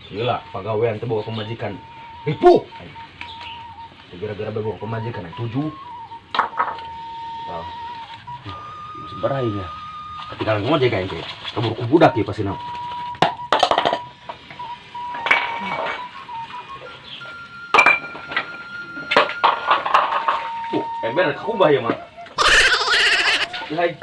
Gila, pagawean teh boga pamajikan. Ripuh. Gara-gara boga pamajikan yang tujuh. Oh. Seberapa ya? Ketinggalan ngojek kayaknya. Kabur ku budak ya pasti nau. Ember kakubah ya, Mak. Hai.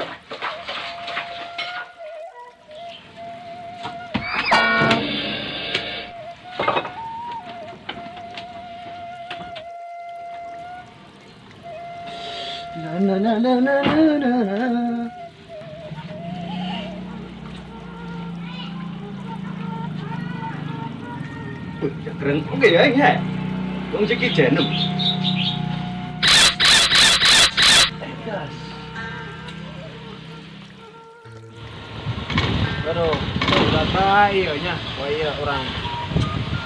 Na na na na na na na. Keren oke ya ini ya. Wong siki jenem. Gas. Aduh, udah iya nya. Wah iya orang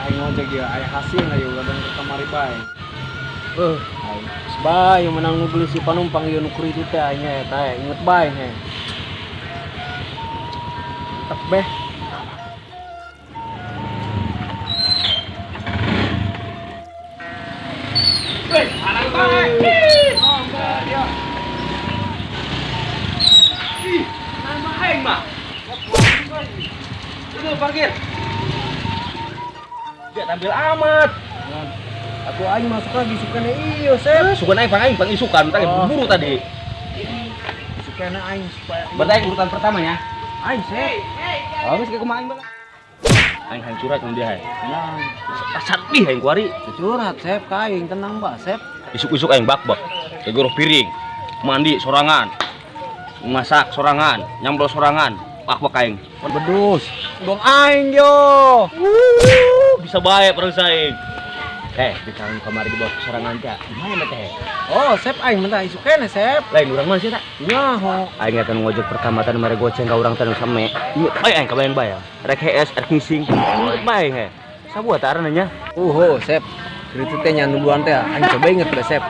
aing ngojek ya, aing hasil ayo gadang ke kamari bae. Aing bae menang nu beli si panumpang ieu nu kuritu teh aing eta inget bae he. Tetep beh. Weh, anak bae. Oh, enggak dia. Ih, nama aing mah. Itu parkir. Dia tampil amat. Aku aing masuk lagi sukane iyo, Sep. Sukane aing pang isukan, tadi buru tadi. Sukane aing supaya berarti aing urutan pertamanya. Aing, Sep. Oh, geus kumaha aing bala. Aing hayang curhat sama dia hai. Nah, sadih aing kuari. Curhat, Sep, ka aing tenang, Mbak, Sep. Isuk-isuk aing bak-bak. Gegoroh piring, mandi sorangan, masak sorangan, nyambel sorangan. Bak-bak aing. Bedus. Dong aing yo. Bisa bae perang saing. Di kalang kamar di bawah sorangan teh. Gimana teh? Oh, Sep aing mah isuk keneh, Sep. Lain urang mah sih tak? Nyaho. Aing eta ngojek pertama teh mere goceng ka urang teh nu same. Ieu aing kabayang bayang. Rek HS, rek ngising. Bae he. Sabuah teh aranna nya. Sep. Kitu teh nya nuduhan teh aing coba inget deh, Sep.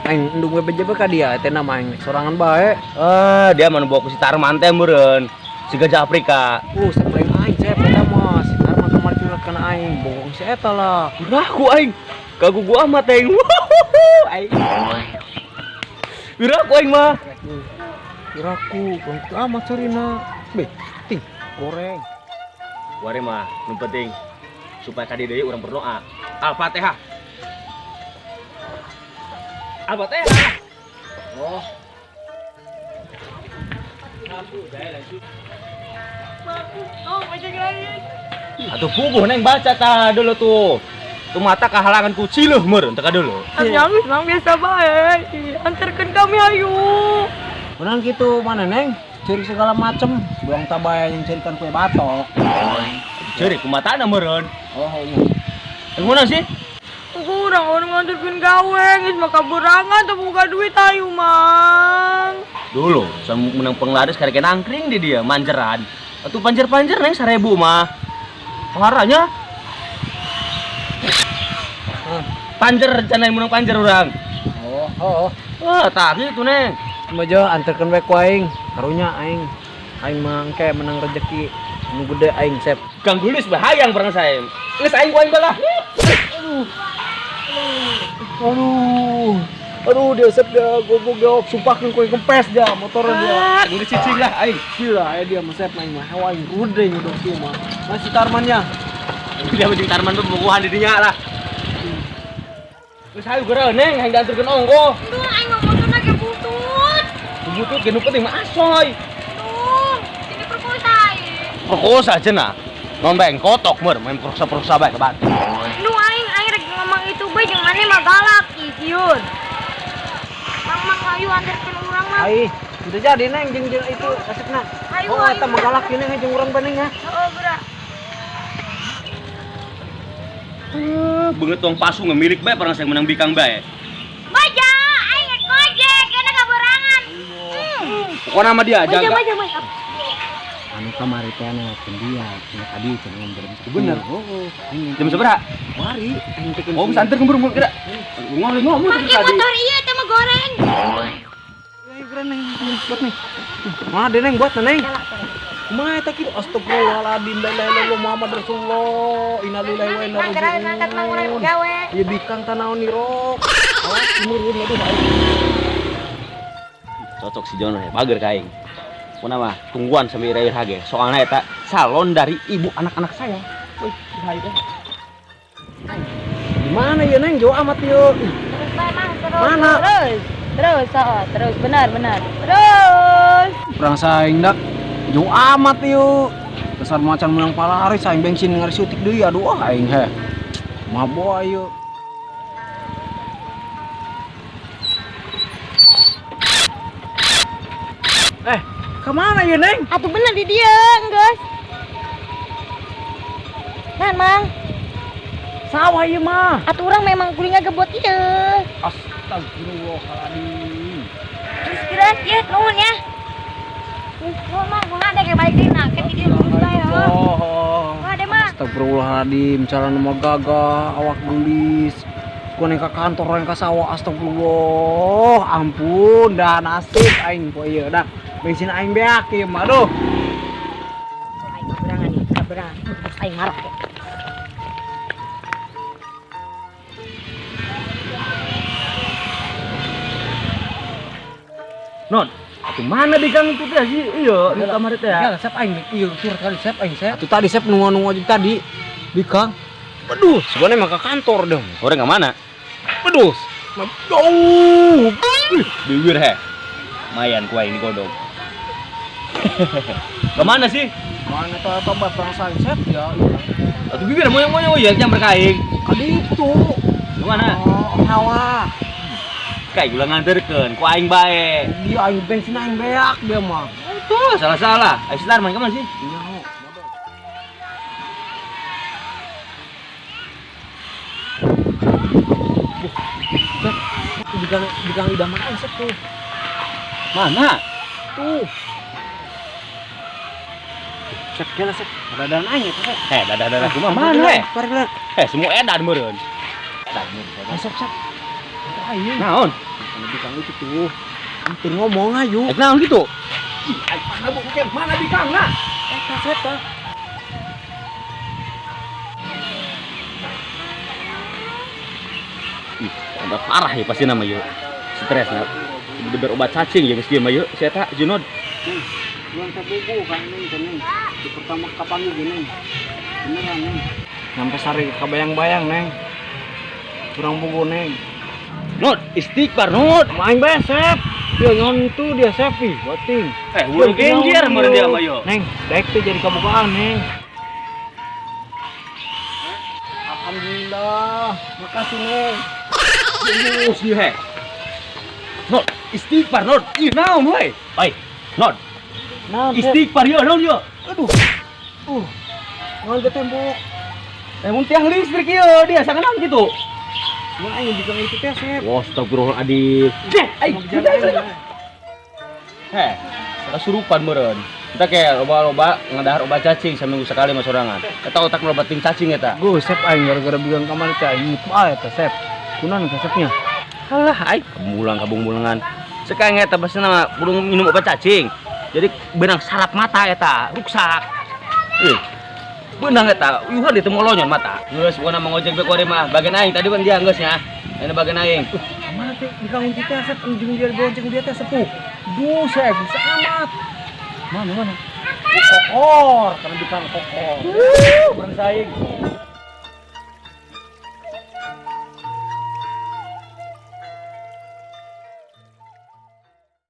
Aing endung BBJB ka dia teh nama aing sorangan bae. Dia mah nu bawa ku si Tarman teh meureun. Si gajah Afrika. Sep lain aing, Sep eta mah. Si Tarman kamari curhat kana aing, bohong si eta lah. Uraku aing. Kagugu amat aing. Aing. Uraku aing mah. Uraku, bangku amat sorina. Beh, ting goreng. Wari mah, nu penting supaya kadi deui urang berdoa. Al-Fatihah. Al-Fatihah. Oh. Atuh puguh neng baca tah dulu tuh. Tuh mata kehalangan ku ciluh meureun teh ka dulu. Nyangis mang biasa bae. Antarkeun kami ayo. Menang kitu mana neng? Ciri segala macem, buang tabaya yang cerikan kue batok. Ciri ku matana meureun. Oh iya. Yang mana sih? Kurang orang nganterkeun gawe, geus mah kaburangan teu boga duit ayo mang. Dulu, sama menang penglaris karek nangkring di dia manjeran. Atuh panjer-panjer neng 1000 mah. Paharanya. Panjer rencana yang menang panjer urang. Oh. Wah, tah gitu neng. Mojo anterkeun we ku aing. Karunya aing. Aing mah engke menang rezeki nu gede aing, Sep. Kang Gulis bahayang bareng saya. Geus aing ku aing balah. Aduh. Aduh. Aduh, dia Sep dia goblok dia sumpahkeun ku aing kempes dia motornya dia. Geus cicing lah aing. Gila aya dia mah Sep aing mah hawa aing rude nyudok kieu mah. Masih Tarmannya. Dia mah jeung Tarman tuh bogohan di dinya lah. Geus hayu geura neng hayang dianterkeun ongkoh. Duh, aing mah motorna ge butut. Butut ge nu penting mah asoy. Duh, ini perkosa aing. Perkosa cenah. Non bae kotok meur main perkosa-perkosa bae ke batu. Nu aing aing rek ngomong itu bae jeung maneh mah galak sieun. Mang ayu anterkeun urang mah. Ai, udah jadi neng jeung itu kasepna. Ayo, oh, eta mah galak ieu neng jeung urang bae neng ya. Heeh, geura. Beungeut tong pasu ngemilik bae parang saya menang bikang bae. Baja, aing rek ngojek, kana kaborangan. Pokona mah dia jaga. Baja, baja. Anu kamari teh anu dia, cenah tadi cenah ngomong Bener. Oh, jam sabaraha? Mari, aing teh. Oh, santer kembur kira. Ngomong Make tadi. motor ieu teh mah goreng. Ayo geura neng, buat nih. Mana deh neng buat neng. Kumaha eta kitu? Astagfirullahaladzim, la ilaha illallah Muhammad Rasulullah. Innalillahi wa inna ilaihi raji'un. Mangkat mang urang gawe. Ieu bikang tanaon nirok. Awas meureun aduh aing. Cocok si Jono bager ka aing. Puna mah tungguan sampai irair hage. Soalna eta salon dari ibu anak-anak saya. Wih, hai teh. Gimana ya Neng? Jauh amat yuk. Terus bae mang terus. Mana? Terus. Terus, oh, terus benar benar. Terus. Perang saing dak. Jauh amat yuk. Besar macan menang palaris aing bensin ngarisutik deui aduh aing heh. Mabo ayo. Kemana ya Neng? Atuh bener di dia, geus. Nah, Mang. Sawah ieu mah. Atuh urang memang kuring ngagebot ieu. Astagfirullahaladzim. Terus kira ieu nuhun ya. Nuhun Mang, kumaha deh kayak balik deui nah, kan di dieu lurus bae heuh. Oh. Kumaha deh Mang. Astagfirullahaladzim, cara mah gagah, awak gelis. Ku neng ka kantor yang ka sawah, astagfirullah. Ampun, dah nasib aing poe ieu dah. Bensin aing beak ieu mah aduh. Aing kaberangan nih, kaberangan. Terus aing ngarok ya. Non, atuh mana bikang itu teh sih? Iya, di kamar teh Ya, sep aing ieu surat kali sep aing sep. Atuh tadi sep nunggu-nunggu aja tadi. Bikang. Aduh, sebenarnya mah ke kantor dong. Orang ke mana? Aduh, jauh. Bibir he. Mayan ku aing digodog. Kemana sih? Mana teh tobat bangsa sep ya. Atuh bibir moyong-moyong ya nyamper ka aing. Ka ditu. Kemana? Oh, hawa. Kayak gula nganterkeun ku aing bae. Dia aing bensin aing beak dia mah. Tuh, salah-salah. Ayo Starman kemana sih? Iya. Bikang idaman aing sep tuh. Mana? Tuh. Sep kena sep. Dadaran aing eta sep. Heh, dadah-dadah kumaha mana heh? Bari Heh, semua edan meureun. Edan meureun. Sep sep. Ayo. Naon? Bikang itu tuh. Hampir ngomong ayo. Eh, naon gitu? Ih, mana bu? Mana bikangna? Eta sep tah. Ih, udah parah ya pasti nama yuk. Stres nah. Udah obat cacing ya geus dieu mah yuk. Si eta Junod. Neng, buku kan neng neng. Di pertama kapan ge neng. Beneran neng. Nyampe sari kabayang-bayang neng. Kurang buku neng. Nod, istighfar Nod. Main bae sep. Dia nyon tuh dia sepi, bating. Eh, urang genjer meureun dia mah yuk. Neng, daek teh jadi kabukaan neng. Alhamdulillah, makasih neng. Terus ieu he. Nod, istighfar Nod. Ih, naon we? Oi, Nod. Naon? Istighfar ieu naon ieu? Aduh. Naon ke tembok. Eh, mun tiang listrik ieu dia sangan naon kitu? Mun aing bikang itu teh sep. Wah, astagfirullahaladzim. Deh, aing. Heh, kesurupan meureun. Kita kayak loba-loba ngadahar obat cacing seminggu sekali mah sorangan. Eta otak loba ting cacing eta. Gue sep aing gara-gara bilang kamari teh aing bae eta sep. Kunaon eta sepnya? Alah aing kamulang kabung-bulangan. Sekarang eta basna mah kudu minum obat cacing. Jadi benang saraf mata eta ruksak. Benang eta uyuhan ditemu lonyon mata. Geus bukan mah ngojek be kuari mah bagian aing tadi kan dia geus nya. Ini bagian aing. Mana teh bikang teh sep ujung dia bonceng dia teh sepuh. Duh sep bisa amat. Mana mana? Kokor, karena bikang kokor. Kurang saing.